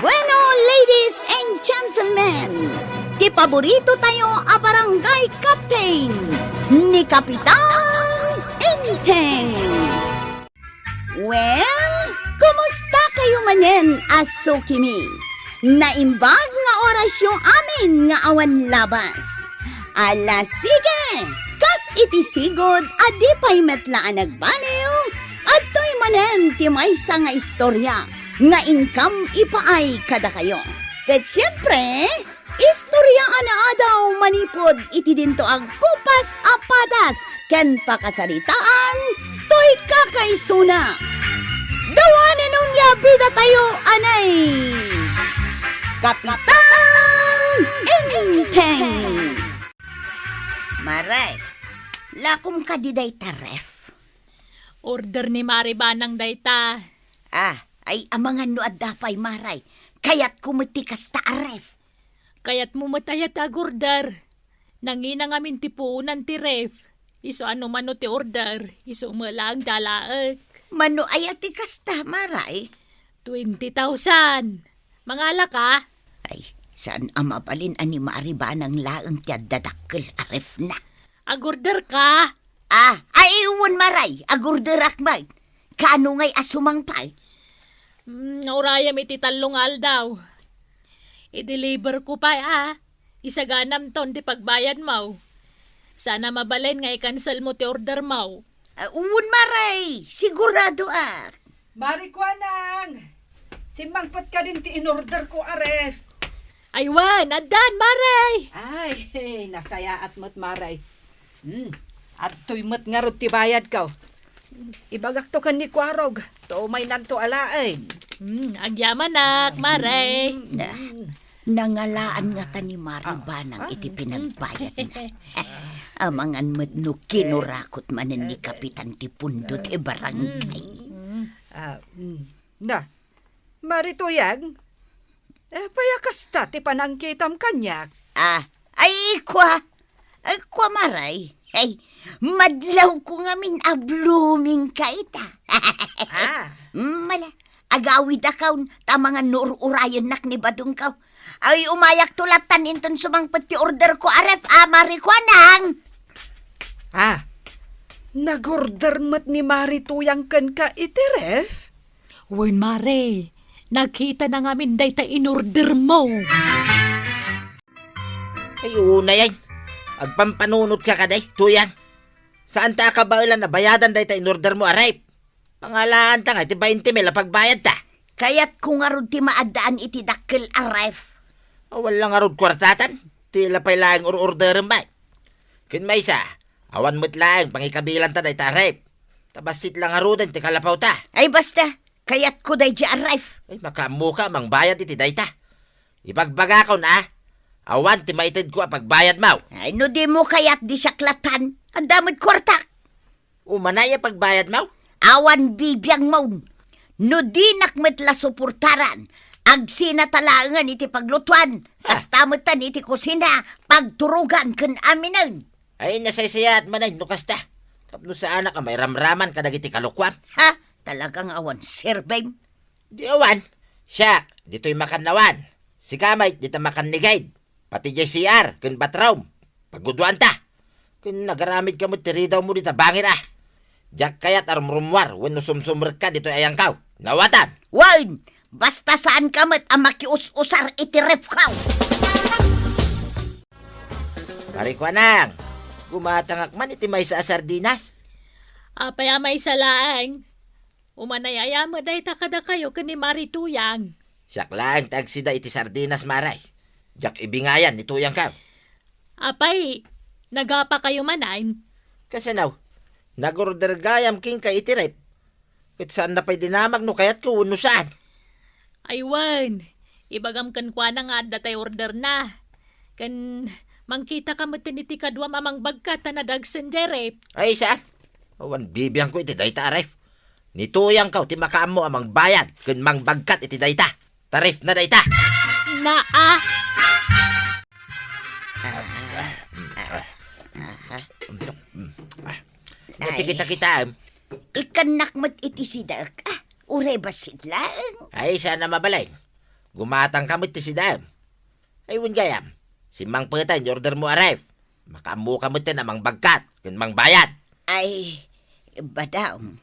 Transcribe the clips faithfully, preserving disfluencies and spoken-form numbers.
Bueno, ladies and gentlemen, ti paborito tayo a barangay captain, ni Kapitan Enteng. Well, kumusta kayo manen a sukimi? Naimbag nga orasyo amin nga awan labas. Ala, sige! Kas iti sigud a di pay met la a nagbaliw, adtoy manen ti maysa nga istorya nga inkam ipaay kadakayo. Ket siempre, istorya a naadaw manipud iti dinto a gupas a padas ken pakasaritaan toy kakaisuna. Dawanen onya bida tayo, anay! Kapitan Enteng! Maray, lakom kadi dayta ref? Order ni Mari Banang dayta. Ah, ay amangan no adda pay, Maray. Kayatko met ti kasta a ref. Kayatmo met aya ti agorder? Nangina ngamin ti puonan ti ref. Isu a no mano ti order, isu met laeng ti alaek. Mano aya ti kasta, Maray? Twenty thousand. Mangalaka? Ay, saan a mabalin a ni Mari Banang laeng ti adda dakkel a refna. Agorder ka? Ah, ay, wen, Maray, agorderak met. Kaano ngay a sumangpet? Mm, urayem iti tallo nga aldaw. I-deliver ko pay, ah. Isaganamton ti pagbayadmo. Saan a mabalin nga i-cancel mo ti order mo. Ah, wen, Maray, sigurado ak. Mari Kuanang, simmangpet kadin ti in-order ko a ref. Ay wen, addan, Maray. Ay, nasayaat met, Maray. Hmm, adtoy met ngarud ti bayadko. Ibagakto ken ni Kuarog, tumaynanto alaen. Hmm, agyamanak, Maray. Hmm. Na, nangalaan ngata ni Mari Banang iti pinagbayadna. Amangan met no kinurakot manen ni Kapitan ti pundo ti barangay. Hmm. Ah, hmm. Na, Mari Tuyang, eh, apay a kasta ti panangkitam kaniak? Ah, ay, kua. Ay, kua, Maray. Ay, madlawko ngamin a blooming ka ita. Ah. Mala, agawidakon, ta amangan no ur-urayennak ni badongko. Ay, umayakto lattan inton sumangpet ti order ko a ref, ah, Mari Kuanang. Ah, nag-order met ni Mari Tuyang kenka iti ref? Wen, Mare, nakitana ngamin dayta in-order mo. Ay, unay ay. Agpampanunotka kadi, Tuyang. Saanta a kabaelan a bayadan dayta in-order mo a ref? Pangalaanta nga iti bainte mil a pagbayadta. Kayatko ngarud ti maaddaan iti dakkel a ref. Awan la ngarud kuartatan, ti la pay laeng ur-orderem bay. Ken maysa, awan met laeng pangikabilanta dayta a ref. Ta bassit la ngaruden ti kalapawta. Ay basta, kayatko daydiay a ref. Ay, makaammoka a mangbayad iti dayta. Ibagbagakon a, awan ti maitedko a pagbayadmo. Ay, no dimo kayat, di siak lattan. Adda met kuartak. Umanay a pagbayadmo? Awan bibiangmon. No dinak met la suportaran, agsinata laengen iti paglutuan, kasta metten iti kusina, pagturogan ken aminen. Ay, nasaysayaat manen no kasta. Tapno saanak a mairamraman kadagiti kalokuam. Ha? Talagang awan serbeng? Di awan. Siak, ditoy makannawan. Sika met, dita makannigaid. Pati diay C R ken bathroom, pagguduanta. Ken agaramidka met ti ridawmo dita bangir a. Diak kayat a rumrumuar wenno sumsumrekka ditoy ayangko. Nawatam? Wen, basta saanka met a makius-usar iti refko. Pare Kuanang, gumatangak man iti maysa a sardinas. Apay a maysa laeng? Umanay aya met dayta kadakayo ken ni Mari Tuyang? Siak laeng ti agsida iti sardinas, Mari. Diak ibingayan ni Tuyangko. Apay, nagapakayo manen? Kasano? Nag-order gayam kenka iti ref. Ket saanna pay dinamag no kayatko wenno saan. Ay wen, ibagam kenkuana nga adda tay orderna. Ken mangkitaka metten iti kaduam a mangbagkat ta nadagsen diay ref. Ay, saan? Awan bibiangko iti dayta a ref. Ni Tuyangko ti makaammo a mangbayad ken mangbagkat iti dayta. Ta refna dayta. Naa. Ay. Kita-kitaem. Ikkannak met iti sidaek. Ah, uray bassit laeng. Ay, saan a mabalin. Gumatangka met ti sidaem. Ay, wen gayam, simmangpeten ti ordermo a ref. Makaammoka metten a mangbagkat ken mangbayad. Ay, Badong,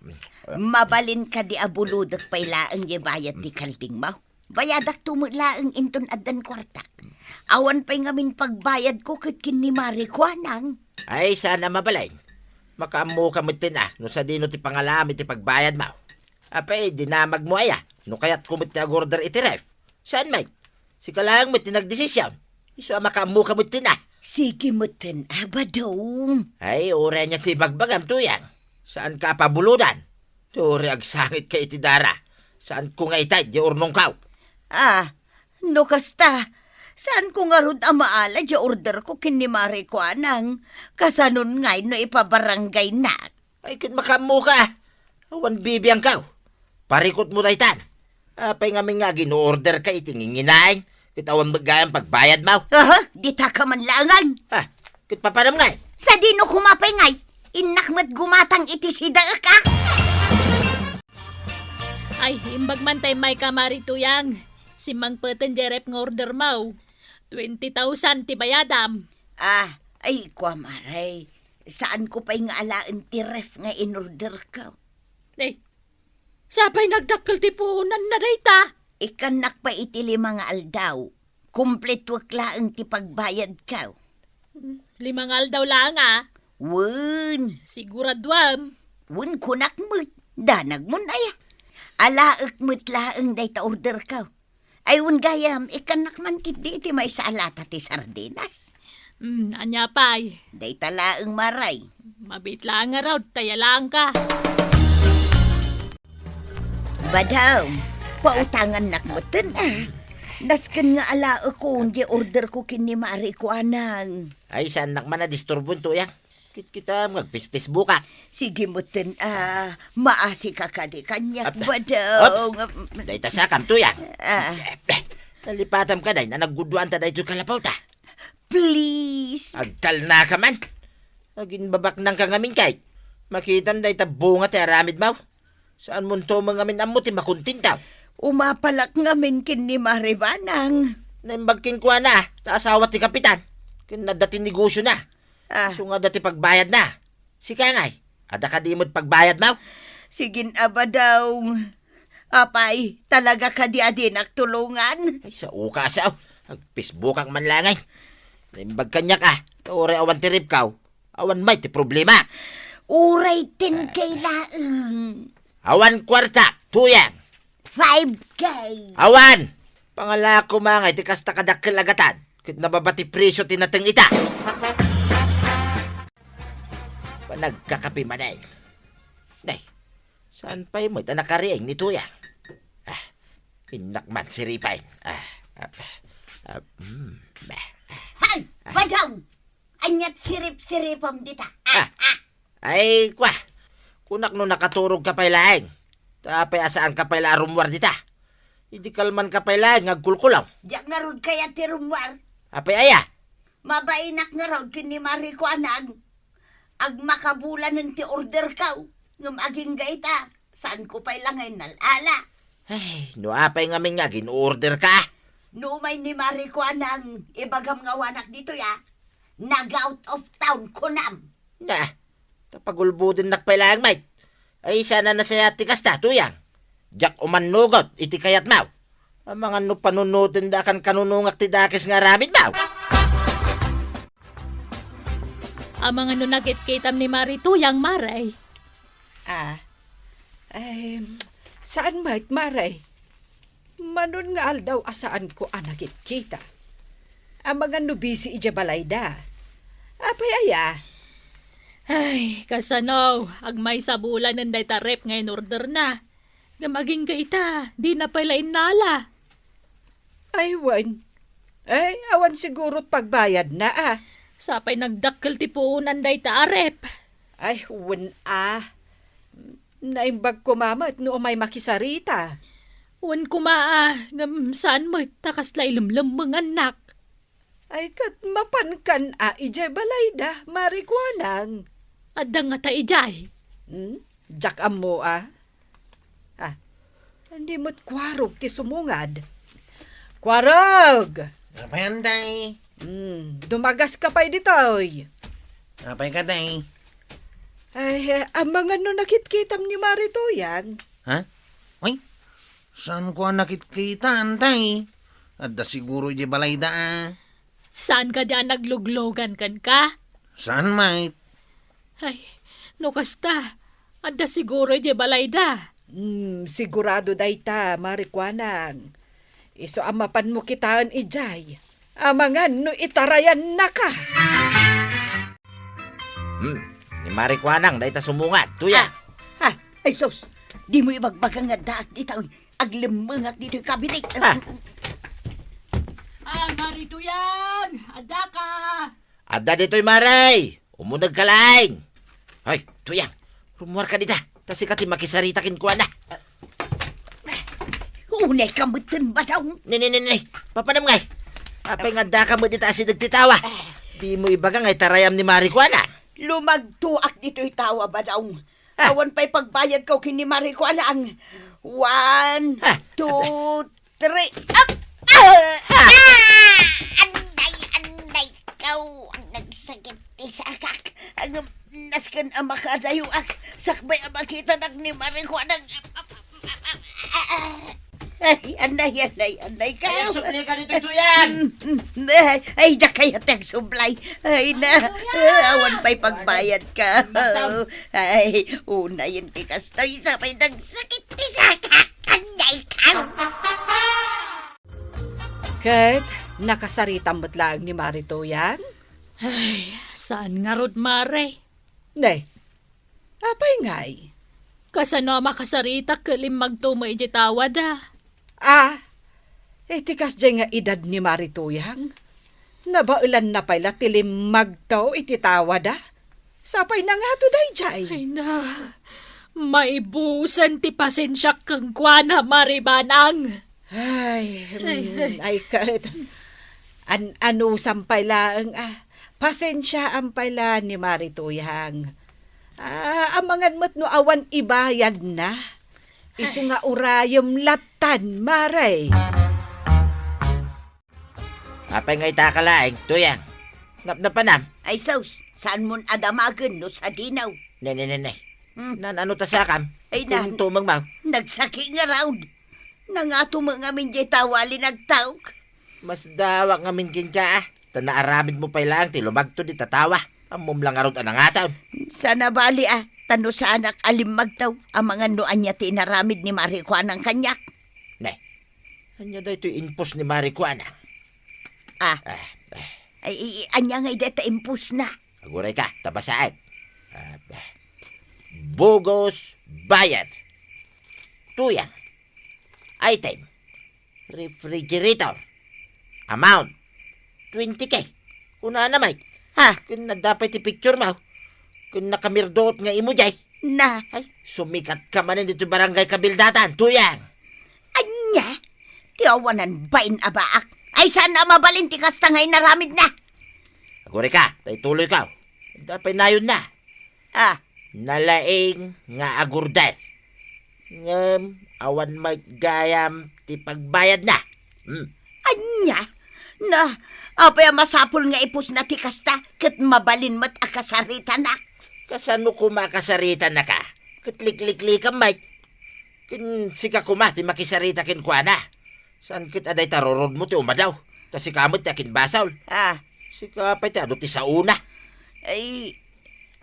mabalin kadi a bulodek pay laeng ti bayad ti kaldingmo? Bayadakto met laeng inton addan kuartak. Awan pay ngamin pagbayadko ket ken ni Mari Kuanang. Ay, saan a mabalin. Makaammoka metten a no sadino ti pangalaam iti pagbayadmo. Apay, dinamagmo aya no kayatko met ti agorder iti ref? Saan met? Sika laeng met ti nagdesisyon. Isu a makaammoka metten a. Sige metten a, Badong. Ay, uray ania ti ibagbagam, Tuyang. Saanka a pabulodan. Ti uray agsangitka iti dara. Saanko nga itay diay urnongko. Ah, no kasta, saanko ngarud a maala diay orderko ken ni Mari Kuanang. Kasanon ngay no ipabarangaynak? Ay, ket makaammoka. Awan bibiangko. Parikutmo daytan. Apay ngamin nga agin-orderka iti nginginaen, ket awan met gayam pagbayadmo? Aha, dita ka man laengen. Ah, ket papanam ngay? Sadino koma pay ngay? Innak met gumatang iti sidaek a. Ay, imbag man ta immayka, Mari Tuyang. Simmangpeten diay ref nga ordermo. Twenty thousand ti bayadam. Ah, ay, kua, Mari. Saanko pay nga alaen ti ref nga inorderko. Eh, sapay nagdakkel ti puonanna dayta. Ikkannak pay iti lima nga aldaw. Kumpletoek laeng ti pagbayadko. Lima nga aldaw laeng a? Wen. Siguraduam? Wen, kunak met. Danagmon aya. Alaek met laeng dayta orderko. Ay, wen gayam, ikkannak man ketdi iti maysa a lata ti sardinas. Hmm, ania pay? Dayta laeng, Mari. Mabiit laeng ngarud, ta aya laengka. Badong, pautangannak metten a. Nasken nga alaekon diay orderko ken ni Mari Kuanang. Ay, saannak man a disturbon, Tuyang. Kitkitam nga agfacefacebookak. Sige metten a, maasika kadi kaniak, Ap-, Badong. Oops. Dayta sakam, Tuyang. Ah. Nalipatam kadi a naggudduanta daytoy kalapawta. Please. Agtalnaka man. Aginbabaknangka ngamin, kayat makitam dayta bunga ti aramidmo. Saanmonto met ngamin ammo ti makontentaw? Umapalak ngamin ken ni Mari Banang. Naimbag kenkuana, ta asawa ti kapitan. Ken adda ti negosiona. Ah. Isu nga adda ti pagbayadna. Sika ngay, adda kadi met pagbayadmo? Sige a, Badong. Apay, talaga kadi a dinak tulongan? Ay, sao ka, sao. Agfacebookak man laeng. Naimbag kaniak a, ta uray awan ti refko, awan met ti problema. Uray ten K laeng. Awan kuarta, Tuyang. Five K. Awan! Pangalaak koma ngay ti kasta kadakkel a gatad, ket nababa ti presio ti nateng ita. Panagkakape manen. Nay, saan pay met a nakariing ni Tuyang? Ah, innak man siripen. Ah, ah, ah, mm, ah, ah. Hay! Badong! Aniat sirip-siripem dita? Ah, ah. Ay, kua. Kunak no nakaturogka pay laeng. Ta apay a saanka pay la a rummuar dita? Idi kalmanka pay laeng nga agkulkulong. Diak ngarud kayat ti rummuar. Apay aya? Mabainak ngarud ken ni Mari Kuanang. Agmakabulanen ti orderko, ngem agingga ita, saanko pay la ngay nal-ala. Ay, no apay ngamin nga agin-orderka? No umay ni Mari Kuanang, ibagam nga awanak ditoy a, nag-out of town kunam. Na, ta pagulbodennak pay laeng met. Ay, saan a nasayaat ti kasta, Tuyang. Diak umannugot iti kayatmo. Amangan no panunoten da a kankanunongak ti dakes nga aramidmo. Amangan no nakitkitam ni Mari Tuyang, Mari. Ah, em, saan met, Mari? Manon nga aldaw a saanko a nakitkita. Amangan no busy idiay balayda. Apay aya? Ay, kasano, agmaysa bulanen dayta ref nga in-orderna. Ngem agingga ita, dina pay la innala. Ay, wen. Ay, awan sigurot pagbayadna, a. Sapay nagdakkel ti puonan dayta a ref. Ay, wen, a. Naimbag koma met no umay makisarita. Wen koma, a, ngem saan met ta kasla ilemlemmengannak. Ay, ket mapankan a idiay balayda, Mari Kuanang. Adda ngata idiay? Hmm? Diak ammo, a. Ah, ania met kuarog ti sumungad? Kuarog! Apay, Anday? Hmm, dumagaska pay ditoy. Apay kadi? Ay, amangan no nakitkitam ni Mari Tuyang. Ha? Uy, saanko a nakitkita, Anday? Adda siguro idiay balayda, a. Saan kadi a nagluglugan kenka? Saan met. Ay, no kasta, adda siguro idiay balayda. Hmm, sigurado dayta, Mari Kuanang. Isu a mapanmo kitaen idiay, amangan no itarayannaka. Hmm, ni Mari Kuanang, dayta sumungad, Tuyang. Ah, ah, ay sus, dimo ibagbaga nga addaak dita, uy. Aglemmengak ditoy kabinet. Ah. Ah, Mari Tuyang, addaka. Adda ditoy, Mari. Umunegka laeng. Hoy, Tuyang, rummuarka dita. Ta sika ti makisarita kenkuana. Unayka metten, Badong. Ne, ne, ne, ne. Papanam ngay. Apay nga addaka met dita asideg ti tawa? Dimo ibaga nga itarayam ni Mari Kuanang. Lumagtoak ditoy tawa, Badong. Ah. Awan pay pagbayadko ken ni Mari Kuanang. One, ah, two, three. Ah! Ah! Ah! Anday, anday, kaw, nagsakit ti sakak. Ang nasken a makadayoak, sakbay a makitanak ni Mari Kuanang. Ay, anday, anday, anday ka. Ay, agsubli ka ditoy, Tuyang. Mm, mm, ay, ay, diak kayat ti agsublay. Ay, na, awan pay pagbayadka. Ay, unayen ti kastoy, sabay nagsakit ti sakak. Anday ka. Ket nakasaritam met laeng ni Mari Tuyang? Ay, saan ngarud, Mari. Ne, apay ngay? Kasano a makasaritak ket limmagto met idiay tawada? Ah, iti kasdiay nga edad ni Mari Tuyang, nabaelanna pay la ti limmagto iti tawada. Sapay na ngato daydiay. Ay na, maibusen ti pasensiak kenkuana, Mari Banang. Ay, ay, mm, ay. Ay, ket an-, anusam pay laeng, ah. Pasensiaam pay la ni Mari Tuyang. Ah, amangan met no awan ibayadna. Isu nga urayem lattan, Mari. Apay nga itaka laeng, Tuyang? Napnapanam? Ay, sus, saanmon a damagen no sadinaw? Ne, ne, ne, ne. Hmm. Nan-ano ta sakam? Ay, na- Tumengmo. Nagsaki ngarud. Nangato met ngamin diay tawa a linagtok. Masdaawak ngamin kenka, a. Ta naaramidmo pay laeng ti lumagto dita tawa. Ammom la ngarud a nangaton. Saan a bali, a. Ta no saanak a limmagto, amangan no ania ti inaramid ni Mari Kuanang kaniak. Ne. Ania daytoy impos ni Mari Kuanang? Ah. Ah, ah. Ay, ay, ania ngay dayta impos na? Aguray ka, ta basaek. Ah, ah. Bogus buyer. Tuyang. Item. Refrigerator. Amount. Twenty K. Kunana met. Ha? Ken adda pay ti picturemo. Ken nakamirduot nga imo diay. Na. Ay, sumikatka manen ditoy barangay kabildatan, Tuyang. Ania? Ti awanan bain a baak. Ay, saan a mabalin ti kasta nga inaramidna? Aguray ka, ta ituloyko. Adda pay nayonna. Ah. Nalaing nga agurder. Ngem awan met gayam ti pagbayadna. Hmm. Ania? Na, apay a masapul nga ipusna ti kasta ket mabalin met a kasaritanak? Kasano koma a kasaritanaka? Ket likliklikam met. Ken sika koma ti makisarita kenkuana. Saan ket a dayta rurodmo ti umadaw, ta sika met ti akinbasol. Ah. Sika pay ti adu ti saona. Ay,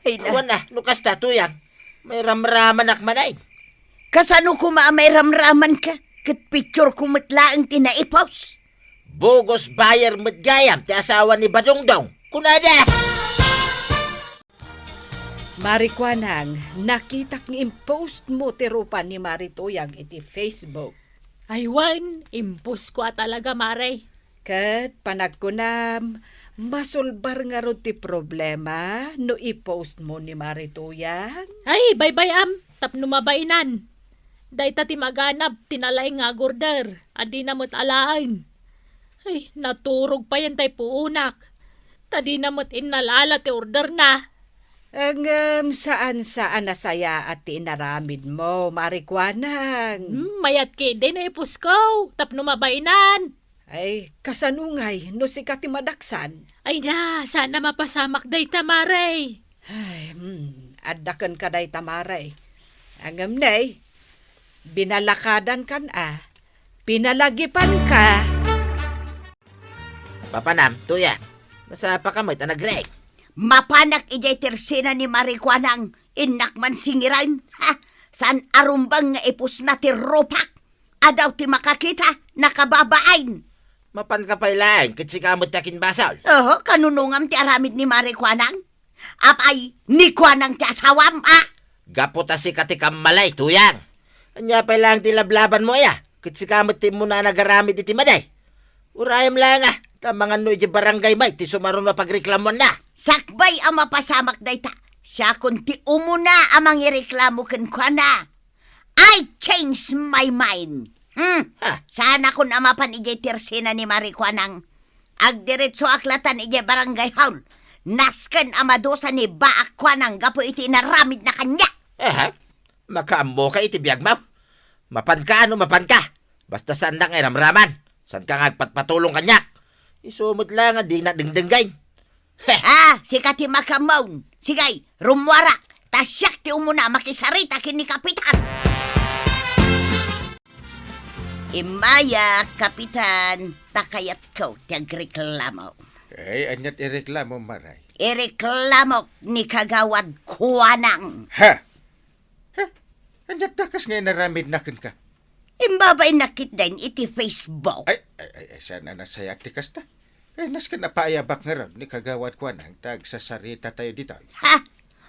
ay na. Awan a, no kasta, Tuyang, mairamramanak manen. Kasano koma a mairamramanka? Ket pictureko met laeng ti naipos. Bogus buyer met gayam ti asawa ni Badongdong. Kunada! Mari Kuanang, nakitak nga impostmo ti rupa ni Mari Tuyang iti Facebook. Ay wen, imposko a talaga, Mari. Ket panagkunam, masolbar ngarud ti problema no ipostmo ni Mari Tuyang? Ay, baybay-am, tapno mabainan. Dayta ti maganab ti nalaing nga agorder, a dina met alaen. Ay, naturog payen tay puonak. Ta dina met innalala ti orderna. Ngem saan-saan a sayaat ti inaramidmo, Mari Kuanang. Hmm, mayat ketdi no iposko, tapno mabainan. Ay, kasano ngay no sika ti madaksan? Ay na, saan a mapasamak dayta, Mare. Ay, hmm, adda kenka dayta, Mare. Ngem nay, binalakadankan a, pinalagipanka. Mapanam, Tuyang. Nasapaka met a nagriing. Mapanak idiay tersena ni Mare Kuanang, innak man singiran. Ha! Saan a rumbeng nga ipusna ti rupak. Adaw ti makakita, nakababain. Mapanka pay laeng ket sika met ti akinbasol. Oho, kanunongam ti aramid ni Mare Kuanang? Apay, ni Kuanang ti asawam, a? Gapu ta sika ti kammalay, Tuyang. Ania pay laeng ti lablabanmo, aya? Ket sika met ti immuna a nagaramid iti madi. Urayem laeng a, ta manganno idiay barangay met ti sumaruno a pagreklamuanna. Sakbay a mapasamak dayta, siakon ti umuna a mangireklamo kenkuana. I change my mind. Hmm? Ah. Saanakon a mapan idiay tersena ni Mare Kuanang. Agdiretsoak latan idiay barangay hall. Nasken a madusa ni Baak Kuanang gapu iti inaramidna kaniak. Aha. Makaammoka iti biagmo. Mapanka no mapanka. Basta saannak nga iramraman. Saanka nga agpatpatulong kaniak. Isu met laeng a dina dengdenggen. Heh! Ah, sika ti makaammo. Sige, rummuarak. Ta siak ti umuna a makisarita ken ni Kapitan. Immayak, Kapitan. Ta kayatko ti agreklamo. Ay, aniat ireklamo, Mare? Ireklamok ni Kagawad Kuanang. Ha? Ha? Aniat dakes nga inaramidna kenka? Imbabainnak ketdin iti Facebook. Ay, ay, ay, ay, saan a nasayaat ti kasta? Ay, nasken a paayabak ngarud ni Kagawad Kuanang ta agsasarita tayo ditoy. Ha?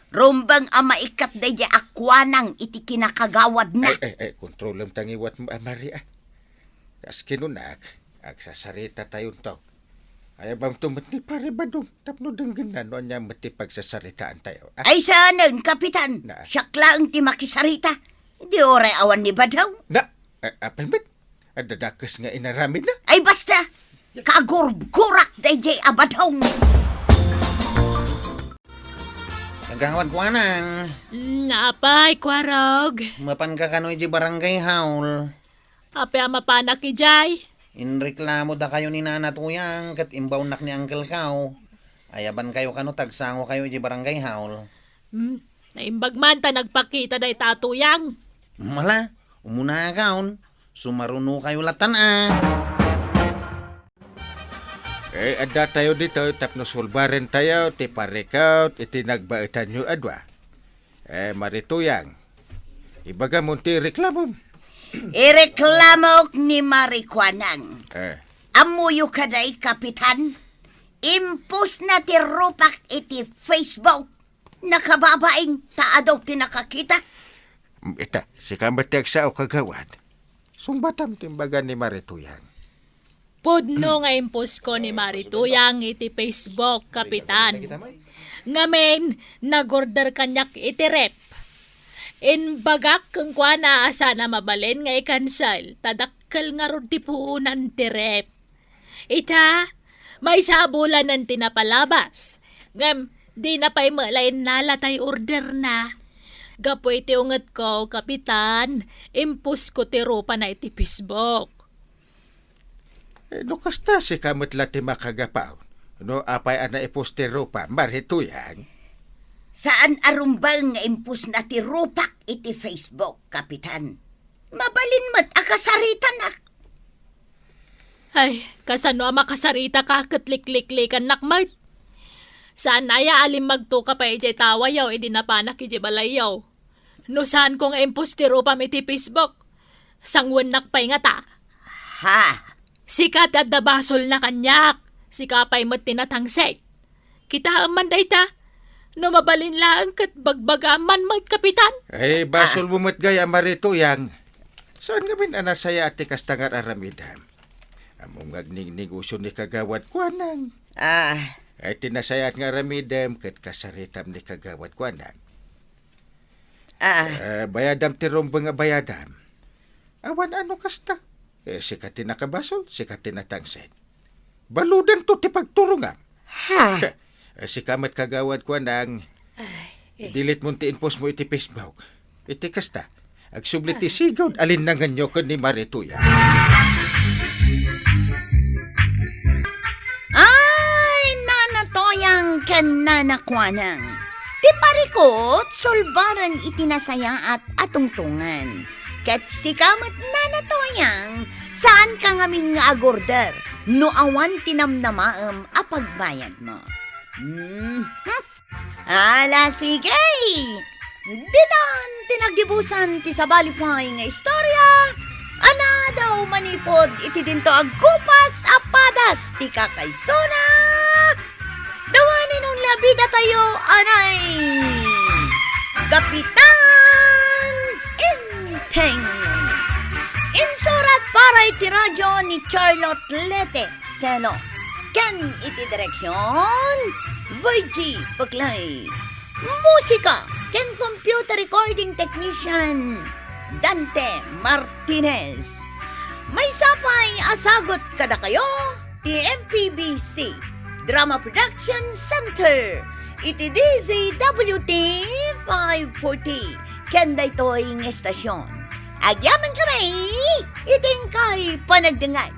Rumbeng a maikkat daydiay a Kuanang iti kinakagawadna. Ay, ay, ay, kontrolem ta ngiwatmo a Mare, a. Kas kinunak, agsasarita tayonto. Ayabamto met ni Pare Badong tapno denggenna no ania met ti pagsasaritaan tayo, a? Ay, saanen, Kapitan. Na. Siak laeng ti makisarita. Di uray awan ni Badong. Na, a-, apay met? Adda dakes nga inaramidna? Ay, basta! Kagurgurak daydiay a Badong! Kagawad Kuanang. Mm, apay, Kuarog? Mapanka kano iti barangay hall? Apay a mapanak idiay? Inreklamo dakayo ni Nana Tuyang ket imbaonnak ni Uncle Kao. Ayabankayo kano ta agsangokayo iti barangay hall. Hmm, naimbag man ta nagpakita dayta a Tuyang. Mala, umunakon. Sumarunokayo latan a. Eh, addatayo ditoy tapno sulbarentayo ti parikut iti nagbaetanyo a dua. Eh, Mare Tuyang, ibagamon ti reklamom. Ireklamok ni Mare Kuanang. Eh. Ammoyo kadi, Kapitan? Impostna ti rupak iti Facebook. Nakababain ta adu ti nakakita. Ita, sika met ti agsao, Kagawad. Sungbatam ti imbaga ni Mare Tuyang. Pudno nga imposko ni Mare Tuyang iti Facebook, Kapitan. Ngamin, nag-order kaniak iti ref. Imbagak kenkuana a saan a mabalin nga i-cancel, ta dakkel ngarud ti puonan ti ref. Ita, maysa a bulanen ti napalabas. Ngem, dina pay met la innala tay orderna. Gapu iti ungetko, Kapitan, imposko ti rupana iti Facebook. Eh, no kasta, sika met la ti makagapu. No apay a naipost ti rupa, Mare Tuyang? Saan a rumbeng nga impostna ti rupak iti Facebook, Kapitan. Mabalin met a kasaritanak. Ay, kasano a makasaritaka ket likliklikannak met? Saan aya a limmagtoka pay idiay tawayo idi napanak idiay balayyo? No saanko nga impostna ti rupam iti Facebook, sanguennak pay ngata. Ha? Sika ti adda basolna kaniak. Sika pay met ti natangsit. Kitaem man dayta. No mabalin laeng ket bagbagaam man met, Kapitan. Ay, basolmo met gayam, Mare Tuyang. Saan ngamin a nasayaat ti kasta nga ar-aramidem? Ammom nga agnignegosio ni Kagawad Kuanang. Ah. Ay, ti nasayaat nga aramidem ket kasaritam ni Kagawad Kuanang. Ah. Eh, bayadam ti rumbeng a bayadam. Awan a no kasta. Eh, sika ti nakabasol, sika ti natangsit. Baludanto ti pagturongam. Ha? Eh, sika met, Kagawad Kuanang. Ay, eh. I-delete mon ti impostmo iti Facebook. Iti kasta, agsubli ti sigud a linnanganyo ken ni Mare Tuyang. ken Nana Kuanang. Ti parikut, sulbaren iti nasayaat a tungtungan. Ket sika met, Nana Toyang, saanka ngamin nga agurder no awan ti namnamaem a pagbayadmo. Mhm. Ala, sige! Ditan ti naggibusan ti sabali pay nga istorya a nadaw manipud iti dinto agkupas a padas ti kakaisuna. Dawanen unla bidatayo, anay! Kapitan Enteng. Insurat para iti radyo ni Charlotte Lete Selo. Ken iti direksion, Virgie Peclay. Musika ken computer recording technician, Dante Martinez. Maysa pay a sagut kadakayo ti M P B C Drama Production Center iti D Z W T five forty ken daytoy nga estasyon. Agyamankami iti inkay panagdengngeg.